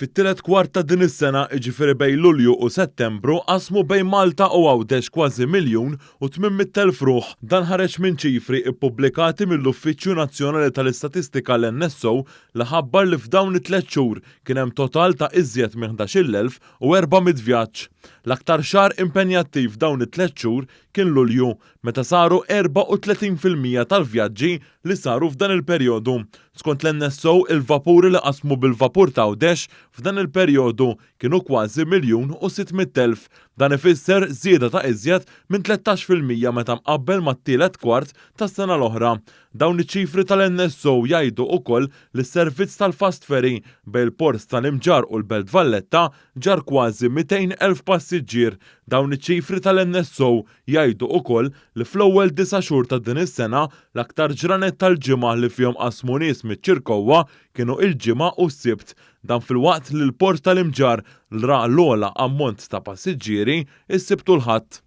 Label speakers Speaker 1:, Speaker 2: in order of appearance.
Speaker 1: Fit-tielet kwart ta' din is-sena, jiġifieri bejn Lulju u Settembru, qasmu bejn Malta u Għawdex kważi 1,800,000 ruħ. Dan ħareġ minn ċifri ppubblikati mill-Uffiċċju Nazzjonali tal-Istatistika l-NSO li ħabbar li f'dawn it-tliet xhur kien hemm total ta' iżjed minn 11,400 vjaġġ. L-aktar xahar impenjattiv f'dawn it-tliet xhur kien Lulju, meta saru 34% tal-vjaġġi li saru f'dan il-perjodu. Skont l-NSO, il-vapuri li qasmu bil-vapur t'Għawdex f'dan il-perjodu kienu kważi 1,600,000. Dan ifisser żieda ta' iżjed minn 13% meta mqabbel mat-tielet kwart tas-sena l-oħra. Dawn iċ-ċifri tal-NSO jgħidu ukoll li s-servizz tal-fast ferry bejn il-Port tal-Imġarr u l-Belt Valletta ġarr kważi 200,000 passiġġier. Dawn iċ-ċifri tal-NSO jgħidu ukoll li fl-ewwel disa' xhur ta' din is-sena l-aktar ġranet tal-ġimgħa li fihom qasmu nies miċ-Ċirkewwa kienu il-Ġimgħa u s-Sibt. Dan filwaqt li l-Port tal-Imġarr ra l-ogħla ammont ta' passiġġieri s-Sibt u l-Ħadd.